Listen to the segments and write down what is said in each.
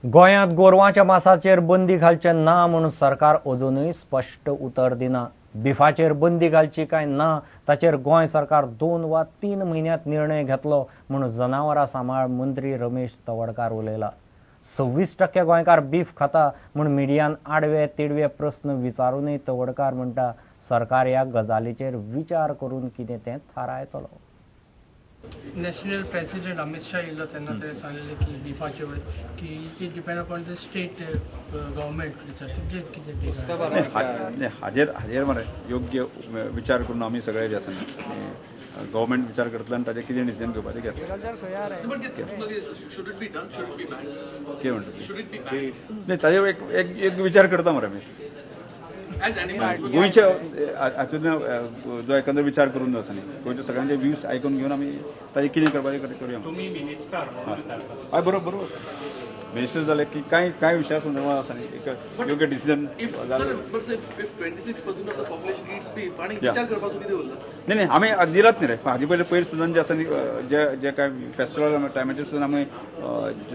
गोंयांत गोरवांच्या मासाचेर बंदी घालचे ना म्हूण सरकार अजुनूय स्पश्ट उतर दिना. बिफाचेर बंदी घालची काय ना ताचेर गोंय सरकार 2 वा 3 म्हयन्यांत निर्णय घेतलो म्हूण जनावरां सांबाळ मंत्री रमेश तवडकार उलयला. 26% गोंयकार बीफ खाता म्हूण मिडियान आडवे तिडवे प्रस्न विचारूनय तवडकार म्हणटा सरकार ह्या गजालीचेर विचार करून कितें तें थारायतलो. नॅशनल प्रेसिडेंट अमित शाह येयलो तेन्ना ताणें सांगलेलें की बिफाचे वयर की it depend upon the state government. तुमचें कितें टेक आहा? हाजेर हाजेर मरे योग्य विचार करून आमी सगळे जे आसा न्ही गव्हर्मेंट विचार करतले आनी ताजेर कितें डिसिजन घेवपाचें घेतलें. Should it be done? Should it be banned? कितें म्हणटा? Should it be banned? न्ही, ताजेर एक एक एक विचार करता मरे आमी. As animals, गोंयच्या हातूंत जो एकंदर विचार करून जो आसा न्ही गोंयच्या सगळ्यांचे व्यूज आयकून घेवन आमी ताजेर कितें करपाचें करुया. तुम्ही मिनिस्टर म्हणून विचारता. हय, बरोबर बरोबर. मिनिस्टर जाले की कांय कांय विशया संदर्भात आसा न्ही एक योग्य decision. if sir, but if 26% of the population eats beef, आणि विचार करपाचो कितें उरला? न्ही न्ही, आमी दिलात न्ही रे. हाजे पयलीं पयर सुद्दां जे आसा न्ही जे जे कांय फेस्टिवल टायमाचेर सुद्दां आमी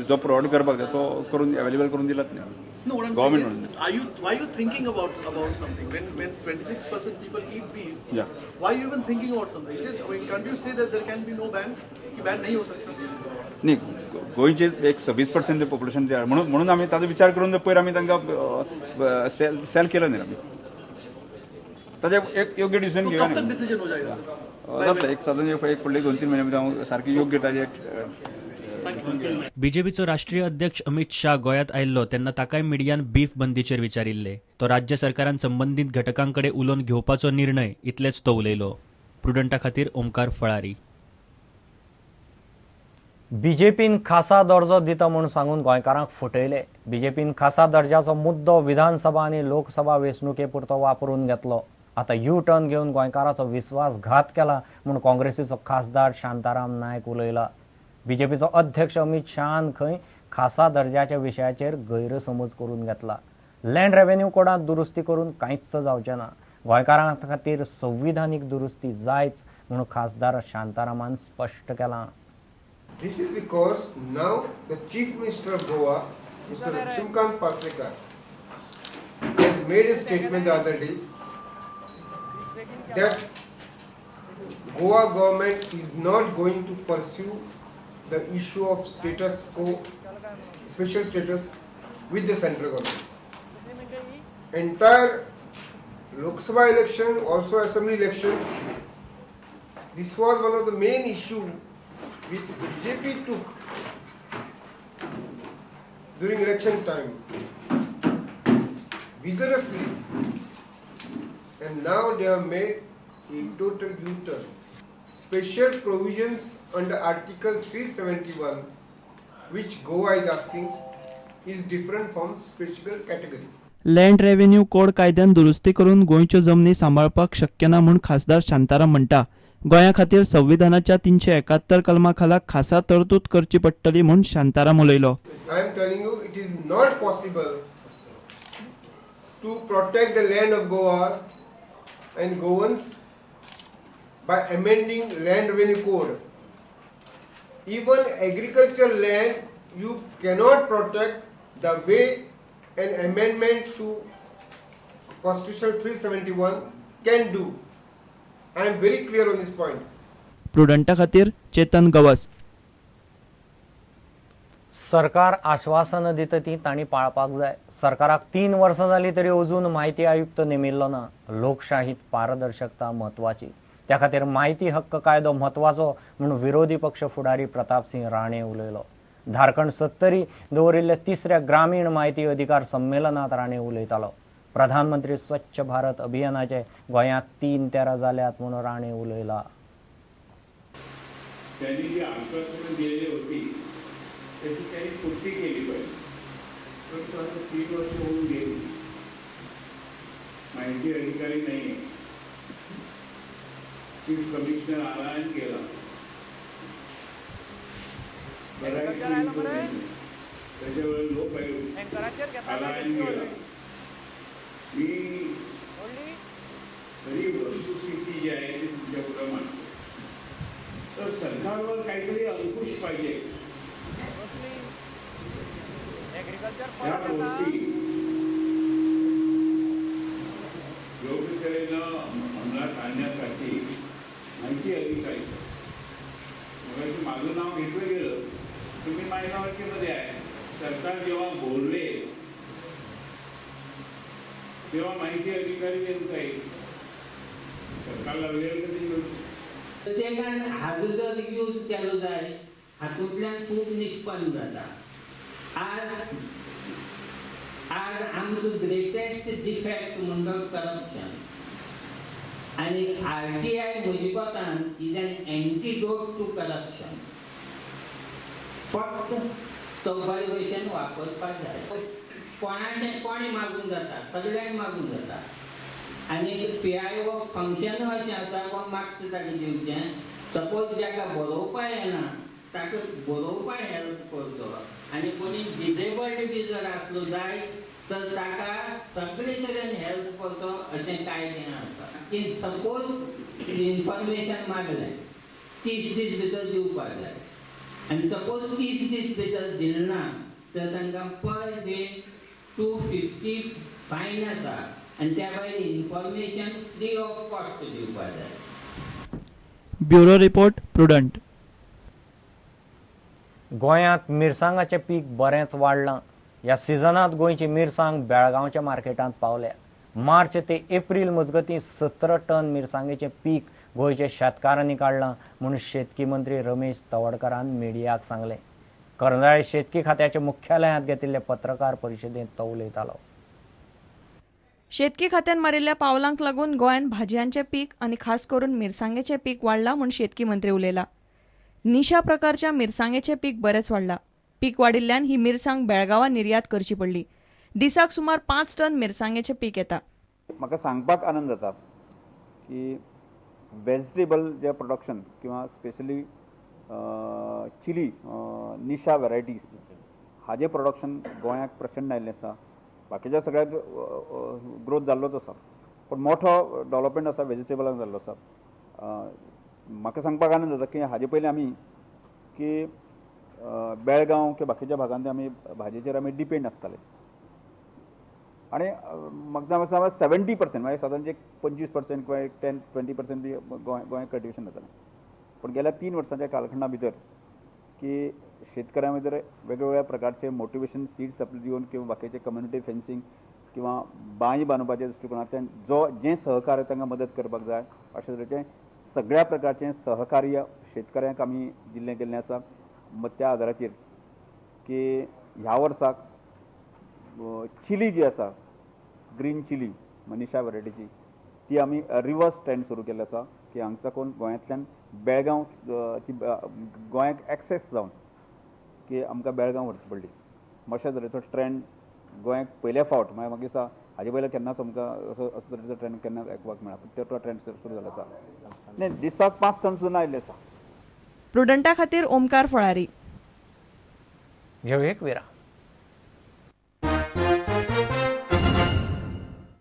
जो प्रोवायड करपाक जाय तो करून एवेलेबल करून दिलात न्ही. No, what I'm Government saying is, are you why are you thinking about something when 26% people eat beef? Yeah. Why are you even thinking about something? I mean, can't you say that there can be no ban? की ban नाही हो सकता? न्ही, गोंयचे एक 26% population जे आहा म्हणून म्हणून आमी ताजो विचार करून पयर आमी तांकां सेल सेल केलो न्ही आमी. ताजे एक योग्य डिसिजन तो घेवया कब तक न्ही. डिसीजन हो जाएगा सर? जाता एक साधारण एक फुडले 2-3 म्हयन्या भितर हांव सारकी योग्य ताजे एक बीजेपीचो राष्ट्रीय अध्यक्ष अमित शाह गोंयांत आयिल्लो तेन्ना ताकाय मिडियान बीफ बंदीचेर विचारिल्लें. तो राज्य सरकारान संबंदीत घटकां कडेन उलोवन घेवपाचो निर्णय इतलेंच तो उलयलो. प्रुडंटा खातीर ओमकार फळारी. बीजेपीन खासा दर्जो दिता म्हूण सांगून गोंयकारांक फटयले. बीजेपीन खासा दर्जाचो मुद्दो विधानसभा आनी लोकसभा वेंचणुके पुरतो वापरून घेतलो. आतां यू टर्न घेवन गोंयकाराचो विस्वासघात केला म्हूण काँग्रेसीचो खासदार शांताराम नायक उलयला. बीजेपीचो अध्यक्ष अमित शहान खंय खासा दर्जाच्या विशयाचेर गैरसमज करून घेतला. लँड रेव्हेन्यू कोडांत दुरुस्ती करून कांयच जावचें ना. गोंयकारां खातीर संविधानीक दुरुस्ती जायच म्हूण खासदार शांतारामान स्पश्ट केलां. This is because now the Chief Minister of Goa, Mr. Laxmikant Parsekar, has made a statement the other day that Goa government is not going to pursue the issue of status quo, special status with the central government. Entire Lok Sabha election, also assembly elections, this was one of the main issue which BJP took during election time vigorously, and now they have made a total U-turn. Special provisions under Article 371, which Goa is asking, is different from special category. Land revenue code कायद्यान दुरुस्ती करून गोंयच्यो जमनी सांबाळपाक शक्य ना म्हूण खासदार शांताराम म्हणटा. गोंया खातीर संविधानाच्या 371 कलमा खाला खासा तरतूद करची पडटली म्हूण शांताराम उलयलो. I am telling you, it is not possible to protect the land of Goa and Goans by amending Land Revenue Code. Even agricultural land you cannot protect the way an amendment to Constitution 371 can do. I am very clear on this point. प्रुडंटा खातीर चेतन गवस. सरकार आश्वासनां दिता ती तांणी पाळपाक जाय. सरकाराक 3 वर्सां जालीं तरी अजून म्हायती आयुक्त नेमिल्लो ना. लोकशाहीत पारदर्शकता म्हत्वाची, त्या खातीर म्हायती हक्क कायदो म्हत्वाचो म्हूण विरोधी पक्ष फुडारी प्रतापसिंह राणे उलयलो. धारखंड सत्तरी दवरिल्ल्या 3ऱ्या ग्रामीण म्हायती अधिकार संमेलनात राणे उलयतालो. प्रधानमंत्री स्वच्छ भारत अभियानाचे गोंयांत 3 तेरा जाल्यात म्हूण राणे उलयला. त्यांनी जी आश्वासनं दिलेली होती त्याची त्यांनी पूर्ती केली पाहिजे. परंतु आता 3 वर्ष होऊन गेली, माहिती अधिकारी नाही आहे. चीफ कमिशनर आला आणि गेला. बराच त्याच्यावर लोक आयुक्त आला आणि गेला. मी तरी वस्तुस्थिती जी आहे ती तुमच्यापुढे मांडतो. तर सरकारवर काहीतरी अंकुश पाहिजे. त्या गोष्टी योग्य तऱ्हेनं अंमलात आणण्यासाठी माहिती अधिकारी, मगाशी माझं नाव घेतलं गेलं, तुम्ही मायनॉरिटीमध्ये आहे. सरकार जेव्हा बोलले तेव्हा माहिती अधिकारी यांचा येईल, सरकारला वेळ कधी मिळतो? प्रत्येकान हाजो जर यूज केलो जाय हातूंतल्यान खूब निष्पन्न जाता. आज आज आमचो ग्रेटेस्ट डिफेक्ट म्हणटा करप्शन आनी आरटीआय म्हजे कोतान is an antidote to corruption. फक्त तो बरे भशेन वापरपाक जाय. कोणाचें कोणें मागून जाता, सगळ्यांक मागून जाता आनी पीआयओ फंक्शन अशें आसा, कोण मागता ताका दिवचें. सपोज जाका बरोवपा येना ताका बरोवपा हेल्प करचो आनी कोणी डिजेबल्ड बी जर आसलो जाय तर ताका सगळे तरेन हेल्प करचो अशें कायदे आसा. की सपोज इन्फॉर्मेशन मागलें 30 दीस भितर दिवपाक जाय आनी सपोज 30 दीस भितर दिलें ना तर तांकां पर डे 250 फायन आसा आनी त्या भायर इन्फॉर्मेशन फ्री ऑफ कॉस्ट दिवपाक जाय. Bureau report, Prudent. गोंयांत मिरसांगाचें पीक बरेंच वाडलां. ह्या सिजनांत गोंयची मिरसांग बेळगांवच्या मार्केटांत पावल्या. मार्च ते एप्रील मजगतीं 17 टन मिरसांगेचें पीक गोंयच्या शेतकारांनी काडलां म्हूण शेतकी मंत्री रमेश तवडकारान मिडियाक सांगलें. करंजाळे शेतकी खात्याच्या मुख्यालयांत घेतिल्ले पत्रकार परिशदेंत तो उलयतालो. शेतकी खात्यान मारिल्ल्या पावलांक लागून गोंयांत भाजयांचें पीक आनी खास करून मिरसांगेचें पीक वाडलां म्हूण शेतकी मंत्री उलयला. निशा प्रकारच्या मिरसांगेचें पीक बरेंच वाडलां. पीक वाडिल्ल्यान ही मिरसांग बेळगांवां निर्यात करची पडली. दिसाक सुमार 5 टन मिरसांगेचें पीक येता. म्हाका सांगपाक आनंद जाता की वेजिटेबल जे प्रोडक्शन किंवा स्पेशली चिली निशा वेरायटीज हाजें प्रोडक्शन गोंयाक प्रचंड आयिल्लें आसा. बाकीच्या सगळ्याक ग्रोथ जाल्लोच आसा, पूण मोठो डेवलपमेंट आसा वेजिटेबलाक जाल्लो आसा. म्हाका सांगपाक आनंद जाता की हाजे पयलीं आमी की बेळगांव किंवा बाकीच्या भागांत आमी भाजयेचेर आमी डिपेंड आसताले आनी म्हाका सांगता 70% म्हणजे सादारण एक 25% किंवा एक 10-20% बी गोंय गोंय कल्टिवेशन जातालें. पूण गेल्या 3 वर्सांच्या कालखंडा भितर की शेतकऱ्यां भितर वेगवेगळ्या प्रकारचे मोटिवेशन सीड्स आपले दिवन किंवा बाकीचे कम्युनिटी फेन्सिंग किंवा बांय बांदपाच्या दृश्टिकोनांतल्यान जो जें सहकार्य तांकां मदत करपाक जाय अशे तरेचें सगळ्या प्रकारचें सहकार्य शेतकऱ्यांक आमी दिल्लें गेल्लें आसा. त्या आदाराचेर की ह्या वर्साक चिली जी आसा, ग्रीन चिली मनीषा वेरायटीची, ती आमी रिवर्स ट्रेंड सुरू केल्लो आसा की हांगा साकून गोंयांतल्यान बेळगांव ती गोंयाक एक्सेस जावन की आमकां बेळगांव व्हरची पडली. अशा तरेचो ट्रेंड गोंयाक पयल्या फावट, म्हळ्यार म्हाका दिसता हाजे पयलीं केन्नाच आमकां असो असो तरेचो ट्रेंड केन्नाच आयकुपाक मेळना, पूण तो ट्रेंड सुरू जाल्लो आसा. न्ही, दिसाक 5 टन सुद्दां आयिल्ले आसा. प्रुडंटा खातीर ओमकार फळारी. घेवया एक विराम.